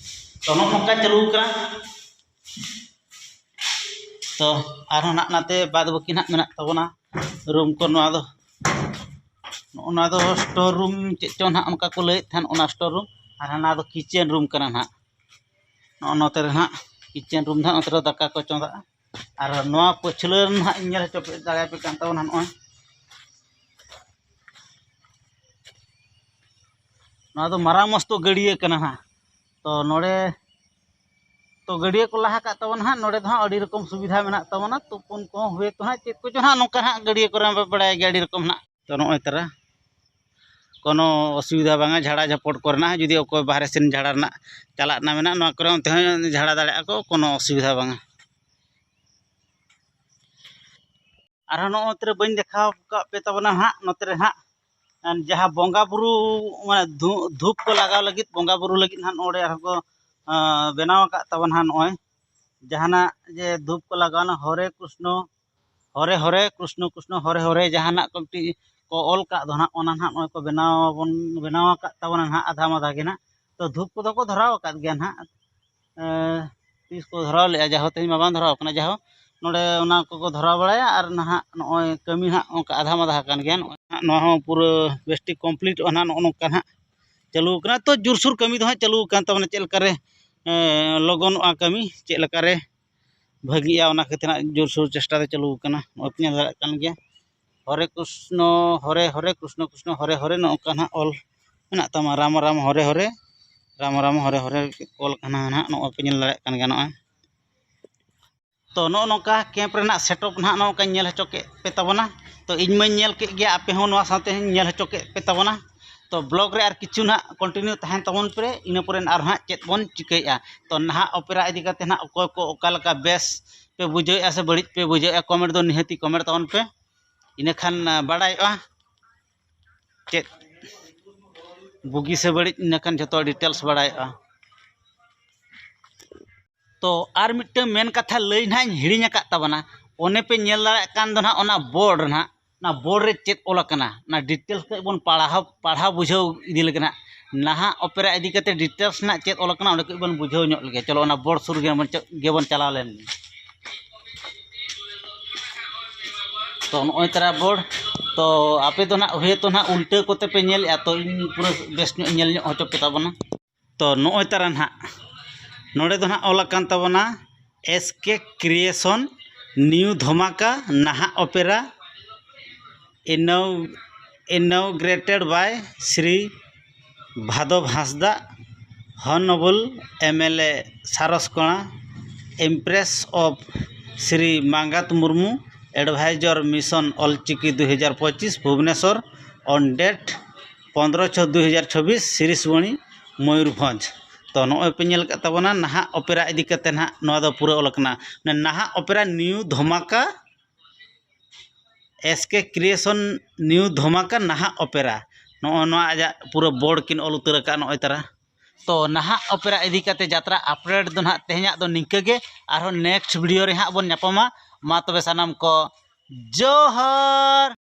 ᱛᱚ ᱱᱚᱜᱼᱚ ᱱᱚᱝᱠᱟ ᱪᱟᱹᱞᱩ ᱠᱟᱱᱟ᱾ ᱛᱚ ᱟᱨᱦᱚᱸ ᱱᱟᱦᱟᱜ ᱱᱟᱛᱮ ᱵᱟᱫ ᱵᱟᱹᱠᱤ ᱱᱟᱦᱟᱜ ᱢᱮᱱᱟᱜ ᱛᱟᱵᱚᱱᱟ ᱨᱩᱢ ᱠᱚ᱾ ᱱᱚᱣᱟ ᱫᱚ ᱱᱚᱜᱼᱚ ᱱᱚᱣᱟ ᱫᱚ ᱥᱴᱳᱨ ᱨᱩᱢ ᱪᱮᱫ ᱪᱚᱝ ᱱᱟᱦᱟᱜ ᱚᱱᱠᱟ ᱠᱚ ᱞᱟᱹᱭᱮᱫ ᱛᱟᱦᱮᱱ, ᱚᱱᱟ ᱥᱴᱳᱨ ᱨᱩᱢ᱾ ᱟᱨ ᱦᱟᱱᱟ ᱫᱚ ᱠᱤᱪᱮᱱ ᱨᱩᱢ ᱠᱟᱱᱟ ᱱᱟᱦᱟᱜ᱾ ᱱᱚᱜᱼᱚ ᱱᱚᱛᱮ ᱨᱮ ᱱᱟᱦᱟᱜ ᱠᱤᱪᱮᱱ ᱨᱩᱢ ᱫᱚ ᱱᱟᱦᱟᱜ ᱱᱚᱛᱮ ᱨᱮ ᱫᱟᱠᱟ ᱠᱚ ᱪᱚᱸᱫᱟᱜᱼᱟ᱾ ᱟᱨ ᱱᱚᱣᱟ ᱯᱟᱹᱪᱷᱞᱟᱹ ᱨᱮ ᱱᱟᱦᱟᱜ ᱤᱧ ᱧᱮᱞ ᱦᱚᱪᱚ ᱫᱟᱲᱮᱭᱟᱯᱮ ᱠᱟᱱ ᱛᱟᱵᱚᱱᱟ ᱱᱚᱜᱼᱚᱭ᱾ ᱱᱚᱣᱟ ᱫᱚ ᱢᱟᱨᱟᱝ ᱢᱚᱥᱛᱚ ᱜᱟᱹᱰᱭᱟᱹ ᱠᱟᱱᱟ ᱦᱟᱸᱜ᱾ ᱛᱚ ᱱᱚᱰᱮ ᱛᱚ ᱜᱟᱹᱰᱭᱟᱹ ᱠᱚ ᱞᱟᱦᱟ ᱠᱟᱜ ᱛᱟᱵᱚᱱᱟ ᱦᱟᱸᱜ᱾ ᱱᱚᱰᱮ ᱫᱚ ᱦᱟᱸᱜ ᱟᱹᱰᱤ ᱨᱚᱠᱚᱢ ᱥᱩᱵᱤᱫᱷᱟ ᱢᱮᱱᱟᱜ ᱛᱟᱵᱚᱱᱟ᱾ ᱛᱩᱯᱩᱱ ᱠᱚᱦᱚᱸ ᱦᱩᱭ ᱠᱚ ᱦᱟᱸᱜ ᱪᱮᱫ ᱠᱚᱪᱚ ᱦᱟᱸᱜ ᱱᱚᱝᱠᱟ ᱦᱟᱸᱜ ᱜᱟᱹᱰᱭᱟᱹ ᱠᱚᱨᱮ ᱵᱟᱲᱟᱭ ᱜᱮᱭᱟ ᱟᱹᱰᱤ ᱨᱚᱠᱚᱢ ᱦᱟᱸᱜ᱾ ᱛᱚ ᱱᱚᱜᱼᱚᱭ ᱛᱟᱨᱟ ᱠᱳᱱᱳ ᱚᱥᱩᱵᱤᱫᱷᱟ ᱵᱟᱝᱟ᱾ ᱡᱷᱟᱲᱟ ᱡᱷᱟᱯᱚᱲ ᱠᱚᱨᱮᱱᱟᱜ ᱡᱩᱫᱤ ᱚᱠᱚᱭ ᱵᱟᱦᱨᱮ ᱥᱮᱱ ᱡᱷᱟᱲᱟ ᱨᱮᱱᱟᱜ ᱪᱟᱞᱟᱜ ᱨᱮᱱᱟᱜ ᱢᱮᱱᱟᱜᱼᱟ, ᱱᱚᱣᱟ ᱠᱚᱨᱮ ᱚᱱᱛᱮ ᱦᱚᱸ ᱡᱷᱟᱲᱟ ᱫᱟᱲᱮᱭᱟᱜᱼᱟ ᱠᱚ, ᱠᱳᱱᱳ ᱚᱥᱩᱵᱤᱫᱷᱟ ᱵᱟᱝᱟ᱾ ᱟᱨᱦᱚᱸ ᱱᱚᱜᱼᱚ ᱱᱚᱛᱮ ᱨᱮ ᱵᱟᱹᱧ ᱫᱮᱠᱷᱟᱣ ᱟᱠᱟᱫ ᱯᱮ ᱛᱟᱵᱚᱱᱟ ᱦᱟᱸᱜ, ᱱᱚᱛᱮ ᱨᱮ ᱦᱟᱸᱜ ᱡᱟᱦᱟᱸ ᱵᱚᱸᱜᱟ ᱵᱩᱨᱩ ᱢᱟᱱᱮ ᱫᱷᱩ- ᱫᱷᱩᱯ ᱠᱚ ᱞᱟᱜᱟᱣ ᱞᱟᱹᱜᱤᱫ, ᱵᱚᱸᱜᱟ ᱵᱩᱨᱩ ᱞᱟᱹᱜᱤᱫ ᱦᱟᱸᱜ ᱱᱚᱰᱮ ᱟᱨᱦᱚᱸ ᱠᱚ ᱟᱸ, ᱵᱮᱱᱟᱣ ᱟᱠᱟᱫ ᱛᱟᱵᱚᱱᱟ ᱦᱟᱸᱜ᱾ ᱱᱚᱜᱼᱚᱭ ᱡᱟᱦᱟᱱᱟᱜ ᱡᱮ ᱫᱷᱩᱯ ᱠᱚ ᱞᱟᱜᱟᱣᱱᱟ, ᱦᱚᱨᱮ ᱠᱨᱤᱥᱱᱚ ᱦᱚᱨᱮ ᱦᱚᱨᱮ ᱠᱨᱤᱥᱱᱚ ᱠᱨᱤᱥᱱᱚ ᱦᱚᱨᱮ ᱦᱚᱨᱮ ᱡᱟᱦᱟᱱᱟᱜ ᱠᱚ ᱢᱤᱫᱴᱤᱡ ᱠᱚ ᱚᱞ ᱠᱟᱜ ᱫᱚ ᱱᱟᱦᱟᱜ, ᱚᱱᱟ ᱱᱟᱦᱟᱜ ᱱᱚᱜᱼᱚᱭ ᱠᱚ ᱵᱮᱱᱟᱣ ᱟᱵᱚᱱ, ᱵᱮᱱᱟᱣ ᱟᱠᱟᱫ ᱛᱟᱵᱚᱱᱟ ᱱᱟᱦᱟᱜ ᱟᱫᱷᱟ ᱢᱟᱫᱷᱟ ᱜᱮ ᱱᱟᱦᱟᱜ᱾ ᱛᱚ ᱫᱷᱩᱯ ᱠᱚᱫᱚ ᱠᱚ ᱫᱷᱚᱨᱟᱣ ᱟᱠᱟᱫ ᱜᱮᱭᱟ ᱱᱟᱦᱟᱜ᱾ ᱮᱸ, ᱛᱤᱥ ᱠᱚ ᱫᱷᱚᱨᱟᱣ ᱞᱮᱫᱼᱟ, ᱡᱟᱦᱳ ᱛᱮᱦᱮᱧ ᱢᱟ ᱵᱟᱝ ᱫᱷᱚᱨᱟᱣ ᱠᱟᱱᱟ, ᱡᱟᱦᱳ ᱱᱚᱰᱮ ᱚᱱᱟ ᱠᱚᱠᱚ ᱫᱷᱚᱨᱟᱣ ᱵᱟᱲᱟᱭᱟ᱾ ᱟᱨ ᱱᱟᱦᱟᱜ ᱱᱚᱜᱼᱚᱭ ᱠᱟᱹᱢᱤ ᱱᱟᱦᱟᱜ ᱚᱱᱠᱟ ᱟᱫᱷᱟ ᱢᱟᱫᱷᱟ ᱟᱠᱟᱱ ᱜᱮᱭᱟ᱾ ᱱᱚᱜᱼᱚᱭ ᱱᱟᱦᱟᱜ ᱱᱚᱣᱟ ᱦᱚᱸ ᱯᱩᱨᱟᱹ ᱵᱮᱥ ᱴᱷᱤᱠ ᱠᱚᱢᱯᱞᱤᱴᱚᱜᱼᱟ ᱱᱟᱦᱟᱜ᱾ ᱱᱚᱜᱼᱚ ᱱᱚᱝᱠᱟ ᱱᱟᱦᱟᱜ ᱪᱟᱹᱞᱩ ᱟᱠᱟᱱᱟ᱾ ᱛᱚ ᱡᱳᱨᱥᱳᱨ ᱠᱟᱹᱢᱤ ᱫᱚ ᱦᱟᱸᱜ ᱪᱟᱹᱞᱩ ᱟᱠᱟᱱ ᱛᱟᱵᱚᱱᱟ, ᱪᱮᱫ ᱞᱮᱠᱟᱨᱮ ᱮᱸ, ᱞᱚᱜᱚᱱᱚᱜᱼᱟ ᱠᱟᱹᱢᱤ, ᱪᱮᱫ ᱞᱮᱠᱟᱨᱮ ᱵᱷᱟᱹᱜᱤᱜᱼᱟ, ᱚᱱᱟ ᱠᱷᱟᱹᱛᱤᱨ ᱦᱟᱸᱜ ᱡᱳᱨᱥᱳᱨ ᱪᱮᱥᱴᱟ ᱫᱚ ᱪᱟᱹᱞᱩ ᱟᱠᱟᱱᱟ᱾ ᱱᱚᱜᱼᱚᱭ ᱯᱮ ᱧᱮᱞ ᱫᱟᱲᱮᱭᱟᱜ ᱠᱟᱱ ᱜᱮᱭᱟ, ᱦᱚᱨᱮ ᱠᱨᱤᱥᱱᱚ ᱦᱚᱨᱮ ᱦᱚᱨᱮ ᱠᱨᱤᱥᱱᱚ ᱠᱨᱤᱥᱱᱚ ᱦᱚᱨᱮ ᱦᱚᱨᱮ, ᱱᱚᱜᱼᱚ ᱱᱚᱝᱠᱟ ᱱᱟᱦᱟᱜ ᱚᱞ ᱢᱮᱱᱟᱜ ᱛᱟᱢᱟ, ᱨᱟᱢ ᱨᱟᱢ ᱦᱚᱨᱮ ᱦᱚᱨᱮ, ᱨᱟᱢ ᱨᱟᱢ ᱦᱚᱨᱮ ᱦᱚᱨᱮ ᱚᱞ ᱠᱟᱱᱟ ᱱᱟᱦᱟᱜ᱾ ᱱᱚᱜᱼᱚᱭ ᱯᱮ ᱧᱮᱞ ᱫᱟᱲᱮᱭᱟᱜ ᱠᱟᱱ ᱜᱮᱭᱟ ᱱᱚᱜᱼᱚᱭ᱾ ᱛᱚ ᱱᱚᱜᱼᱚ ᱱᱚᱝᱠᱟ ᱠᱮᱢᱯ ᱨᱮᱱᱟᱜ ᱥᱮᱴᱟᱯ ᱱᱟᱦᱟᱜ ᱱᱚᱜᱼᱚ ᱱᱚᱝᱠᱟᱧ ᱧᱮᱞ ᱦᱚᱪᱚ ᱠᱮᱫ ᱯᱮ ᱛᱟᱵᱚᱱᱟ᱾ ᱛᱚ ᱤᱧ ᱢᱟᱧ ᱧᱮᱞ ᱠᱮᱫ ᱜᱮᱭᱟ, ᱟᱯᱮ ᱦᱚᱸ ᱱᱚᱣᱟ ᱥᱟᱶᱛᱮ ᱧᱮᱞ ᱦᱚᱪᱚ ᱠᱮᱫ ᱯᱮ ᱛᱟᱵᱚᱱᱟ᱾ ᱛᱚ ᱵᱞᱚᱜ ᱨᱮ ᱟᱨ ᱠᱤᱪᱷᱩ ᱱᱟᱦᱟᱜ ᱠᱚᱱᱴᱤᱱᱤᱭᱩ ᱛᱟᱦᱮᱱ ᱛᱟᱵᱚᱱ ᱯᱮ, ᱤᱱᱟᱹ ᱯᱚᱨᱮ ᱟᱨ ᱦᱟᱸᱜ ᱪᱮᱫ ᱵᱚᱱ ᱪᱤᱠᱟᱹᱭᱮᱫᱼᱟ᱾ ᱛᱚ ᱱᱟᱦᱟᱜ ᱚᱯᱮᱨᱟ ᱤᱫᱤ ᱠᱟᱛᱮ ᱱᱟᱦᱟᱜ ᱚᱠᱚᱭ ᱠᱚ ᱚᱠᱟ ᱞᱮᱠᱟ ᱵᱮᱥ ᱯᱮ ᱵᱩᱡᱷᱟᱹᱣᱮᱫᱼᱟ ᱥᱮ ᱵᱟᱹᱲᱤᱡ ᱯᱮ ᱵᱩᱡᱷᱟᱹᱣᱮᱫᱼᱟ, ᱠᱚᱢᱮᱱᱴ ᱫᱚ ᱱᱤᱦᱟᱹᱛᱤ ᱠᱚᱢᱮᱱᱴ ᱛᱟᱵᱚᱱ ᱯᱮ᱾ ᱤᱱᱟᱹᱠᱷᱟᱱ ᱵᱟᱲᱟᱭᱚᱜᱼᱟ ᱪᱮᱫ ᱵᱩᱜᱤ ᱥᱮ ᱵᱟᱹᱲᱤᱡ, ᱤᱱᱟᱹᱠᱷᱟᱱ ᱡᱷᱚᱛᱚ ᱰᱤᱴᱮᱞᱥ ᱵᱟᱲᱟᱭᱚᱜᱼᱟ᱾ ᱛᱚ ᱟᱨ ᱢᱤᱫᱴᱟᱝ ᱢᱮᱱ ᱠᱟᱛᱷᱟ ᱞᱟᱹᱭ ᱱᱟᱦᱟᱜ ᱤᱧ ᱦᱤᱲᱤᱧ ᱟᱠᱟᱫ ᱛᱟᱵᱚᱱᱟ᱾ ᱚᱱᱮ ᱯᱮ ᱧᱮᱞ ᱫᱟᱲᱮᱭᱟᱜ ᱠᱟᱱ ᱫᱚ ᱱᱟᱦᱟᱜ ᱚᱱᱟ ᱵᱳᱨᱰ ᱱᱟᱦᱟᱜ, ᱚᱱᱟ ᱵᱳᱨᱰ ᱨᱮ ᱪᱮᱫ ᱚᱞ ᱟᱠᱟᱱᱟ, ᱚᱱᱟ ᱰᱤᱴᱮᱞᱥ ᱠᱟᱹᱡ ᱵᱚᱱ ᱯᱟᱲᱦᱟᱣ ᱯᱟᱲᱦᱟᱣ ᱵᱩᱡᱷᱟᱹᱣ ᱤᱫᱤ ᱞᱮᱜᱮ ᱱᱟᱦᱟᱜ᱾ ᱱᱟᱦᱟᱜ ᱚᱯᱮᱨᱟ ᱤᱫᱤ ᱠᱟᱛᱮ ᱰᱤᱴᱮᱞᱥ ᱱᱟᱦᱟᱜ ᱪᱮᱫ ᱚᱞ ᱟᱠᱟᱱᱟ, ᱚᱸᱰᱮ ᱠᱟᱹᱡ ᱵᱚᱱ ᱵᱩᱡᱷᱟᱹᱣ ᱧᱚᱜ ᱞᱮᱜᱮ᱾ ᱪᱚᱞᱚ, ᱚᱱᱟ ᱵᱳᱨᱰ ᱥᱩᱨ ᱜᱮᱵᱚᱱ ᱪᱟ- ᱜᱮᱵᱚᱱ ᱪᱟᱞᱟᱣ ᱞᱮᱱ ᱜᱮ᱾ ᱛᱚ ᱱᱚᱜᱼᱚᱭ ᱛᱟᱨᱟ ᱵᱳᱨᱰ᱾ ᱛᱚ ᱟᱯᱮ ᱫᱚ ᱱᱟᱦᱟᱜ ᱦᱳᱭᱛᱳ ᱱᱟᱦᱟᱜ ᱩᱞᱴᱟᱹ ᱠᱚᱛᱮ ᱯᱮ ᱧᱮᱞᱮᱜᱼᱟ, ᱛᱚ ᱤᱧ ᱯᱩᱨᱟᱹ ᱵᱮᱥ ᱧᱚᱜ ᱤᱧ ᱧᱮᱞ ᱧᱚᱜ ᱦᱚᱪᱚ ᱯᱮ ᱛᱟᱵᱚᱱᱟ᱾ ᱛᱚ ᱱᱚᱜᱼᱚᱭ ᱛᱟᱨᱟ ᱱᱟᱦᱟᱜ ᱱᱚᱰᱮ ᱫᱚ ᱱᱟᱦᱟᱜ ᱚᱞ ᱟᱠᱟᱱ ᱛᱟᱵᱚᱱᱟ, S K Creation, New Dhamaka, ᱱᱟᱦᱟᱜ ᱚᱯᱮᱨᱟ, inaugurated by Shri ᱵᱷᱟᱫᱚᱵ Hansda, Honourable M L A ᱥᱟᱨᱚᱥᱠᱚᱬᱟ, Impress of Shri Mangat Murmu, Advisor Mission Ol Chiki ᱫᱩ ᱦᱟᱡᱟᱨ ᱯᱚᱸᱪᱤᱥ, ᱵᱷᱩᱵᱽᱱᱮᱥᱚᱨ, on date ᱯᱚᱱᱫᱽᱨᱚ ᱪᱷᱚ ᱫᱩ ᱦᱟᱡᱟᱨ ᱪᱷᱚᱵᱵᱤᱥ, ᱥᱤᱨᱤᱥᱵᱟᱹᱲᱤ, ᱢᱚᱭᱩᱨᱵᱷᱚᱸᱡᱽ᱾ ᱛᱚ ᱱᱚᱜᱼᱚᱭ ᱯᱮ ᱧᱮᱞ ᱠᱟᱜ ᱛᱟᱵᱚᱱᱟ ᱱᱟᱦᱟᱜ ᱚᱯᱮᱨᱟ ᱤᱫᱤ ᱠᱟᱛᱮ ᱱᱟᱦᱟᱜ ᱱᱚᱣᱟ ᱫᱚ ᱯᱩᱨᱟᱹ ᱚᱞ ᱟᱠᱟᱱᱟ᱾ ᱱᱟᱦᱟᱜ ᱚᱯᱮᱨᱟ, New Dhamaka, S K Creation, New Dhamaka, ᱱᱟᱦᱟᱜ ᱚᱯᱮᱨᱟ᱾ ᱱᱚᱜᱼᱚ ᱱᱚᱣᱟ ᱟᱡᱟᱜ ᱯᱩᱨᱟᱹ ᱵᱳᱨᱰ ᱠᱤᱱ ᱚᱞ ᱩᱛᱟᱹᱨ ᱟᱠᱟᱫ ᱱᱚᱜᱼᱚᱭ ᱛᱟᱨᱟ᱾ ᱛᱚ ᱱᱟᱦᱟᱜ ᱚᱯᱮᱨᱟ ᱤᱫᱤ ᱠᱟᱛᱮ ᱡᱟᱛᱨᱟ ᱟᱯᱰᱮᱴ ᱫᱚ ᱱᱟᱦᱟᱜ ᱛᱮᱦᱮᱧᱟᱜ ᱫᱚ ᱱᱤᱝᱠᱟᱹ ᱜᱮ᱾ ᱟᱨᱦᱚᱸ ᱱᱮᱠᱥᱴ ᱵᱷᱤᱰᱤᱭᱳ ᱨᱮ ᱦᱟᱸᱜ ᱵᱚᱱ ᱧᱟᱯᱟᱢᱟ᱾ ᱢᱟ ᱛᱚᱵᱮ ᱥᱟᱱᱟᱢ ᱠᱚ ᱡᱚᱦᱟᱨ᱾